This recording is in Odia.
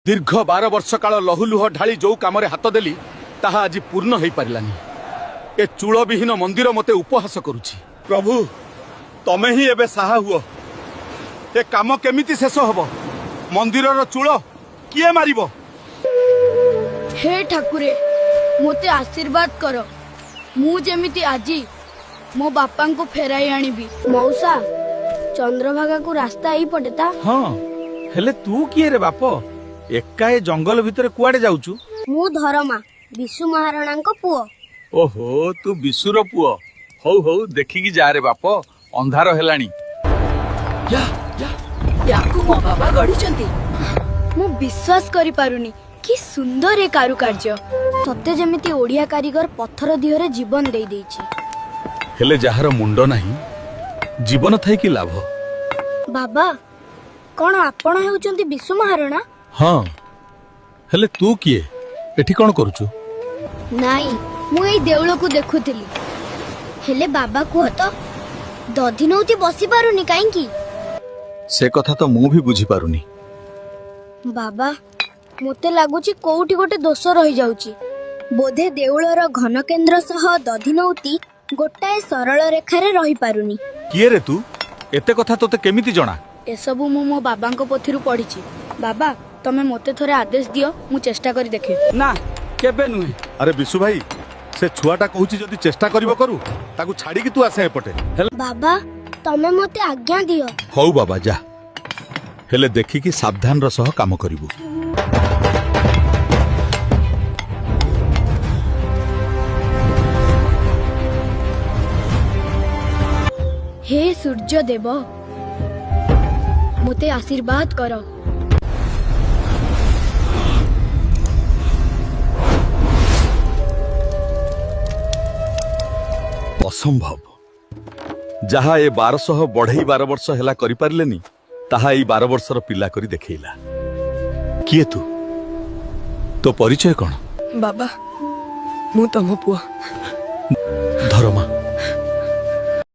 ଦୀର୍ଘ 12 ବର୍ଷ କାଳ ଲହୁଲୁହ ଢାଳି ଯୋଉ କାମରେ ହାତ ଦେଲି ତାହା ଆଜି ପୂର୍ଣ୍ଣ ହେଇପାରିଲାନି। ଏ ଚୂଳବିହୀନ ମନ୍ଦିର ମତେ ଉପହାସ କରୁଛି। ପ୍ରଭୁ, ତମେ ହିଁ ଏବେ ସାହା ହୁଅ। ଏ କାମ କେମିତି ଶେଷ ହବ? ମନ୍ଦିରର ଚୂଳ କିଏ ମାରିବ? ହେ ଠାକୁରେ, ମୋତେ ଆଶୀର୍ବାଦ କର, ମୁଁ ଯେମିତି ଆଜି ମୋ ବାପାଙ୍କୁ ଫେରାଇ ଆଣିବି। ମଉସା, ଚନ୍ଦ୍ରଭାଗାକୁ ରାସ୍ତା ଏଇପଟେ ତା? ହଁ, ହେଲେ ତୁ କିଏ ରେ ବାପ? ଏକା ଏ ଜଙ୍ଗଲ ଭିତରେ କୁଆଡେ ଯାଉଛୁ? ମୁଁ ଧରମା, ବିଶୁ ମହାରଣାଙ୍କ ପୁଅ। ଓହୋ, ତୁ ବିଶୁର ପୁଅ। ହଉ ହଉ, ଦେଖିକି ଯା ରେ ବାପ, ଅନ୍ଧାର ହେଲାଣି। ୟାକୁ ମୋ ବାବା ଗଢିଛନ୍ତି। ମୁଁ ବିଶ୍ୱାସ କରିପାରୁନି, କି ସୁନ୍ଦର ଏ କାରୁକାର୍ଯ୍ୟ। ସତେ ଯେମିତି ଓଡ଼ିଆ କାରିଗର ପଥର ଦିହରେ ଜୀବନ ଦେଇ ଦେଇଛି। ହେଲେ ଯାହାର ମୁଣ୍ଡ ନାହିଁ, ଜୀବନ ଥାଇ କି ଲାଭ? ବାବା, କଣ ଆପଣ ହେଉଛନ୍ତି ବିଶୁ ମହାରଣା? ହଁ, ହେଲେ ତୁ କିଏ? ଏଠି କଣ କରୁଛୁ? ନାଇଁ, ମୁଁ ଏଇ ଦେଉଳକୁ ଦେଖୁଥିଲି। ହେଲେ ବାବା, କୁହ ତ, ଦଧିନଉତି ବସି ପାରୁନି କାହିଁକି? ସେ କଥା ତ ମୁଁ ବି ବୁଝିପାରୁନି। ବାବା, ମୋତେ ଲାଗୁଛି କୋଉଠି ଗୋଟେ ଦୋଷ ରହିଯାଉଛି। ବୋଧେ ଦେଉଳର ଘନକେନ୍ଦ୍ର ସହ ଦଧିନଉତି ଗୋଟାଏ ସରଳ ରେଖାରେ ରହିପାରୁନି। କିଏ ରେ ତୁ? ଏତେ କଥା ତୋତେ କେମିତି ଜଣା? ଏସବୁ ମୁଁ ମୋ ବାବାଙ୍କ ପୋଥିରୁ ପଢିଛି। ବାବା, ତମେ ମୋତେ ଥରେ ଆଦେଶ ଦିଅ, ମୁଁ ଚେଷ୍ଟା କରି ଦେଖେ। ନା, କେବେ ନୁହେଁ। ଆରେ ବିଶୁ ଭାଇ, ସେ ଛୁଆଟା କହୁଛି ଯଦି ଚେଷ୍ଟା କରିବ କରୁ, ତାକୁ ଛାଡିକି ତୁ ଆସେ ଏପଟେ। ବାବା, ତମେ ମୋତେ ଆଜ୍ଞା ଦିଅ। ହଉ ବାବା, ଯା, ହେଲେ ଦେଖିକି ସାବଧାନର ସହ କାମ କରିବୁ। ହେ ସୂର୍ଯ୍ୟ ଦେବ, ମୋତେ ଆଶୀର୍ବାଦ କର। ଅସମ୍ଭବ। ଯାହା ଏ 1200 ବଢେଇ 12 ବର୍ଷ ହେଲା କରିପାରିଲେନି, ତାହା ଏଇ 12 ବର୍ଷର ପିଲା କରି ଦେଖେଇଲା। କିଏ ତୁ? ତୋ ପରିଚୟ କଣ? ବାବା, ମୁଁ ତମ ପୁଅ।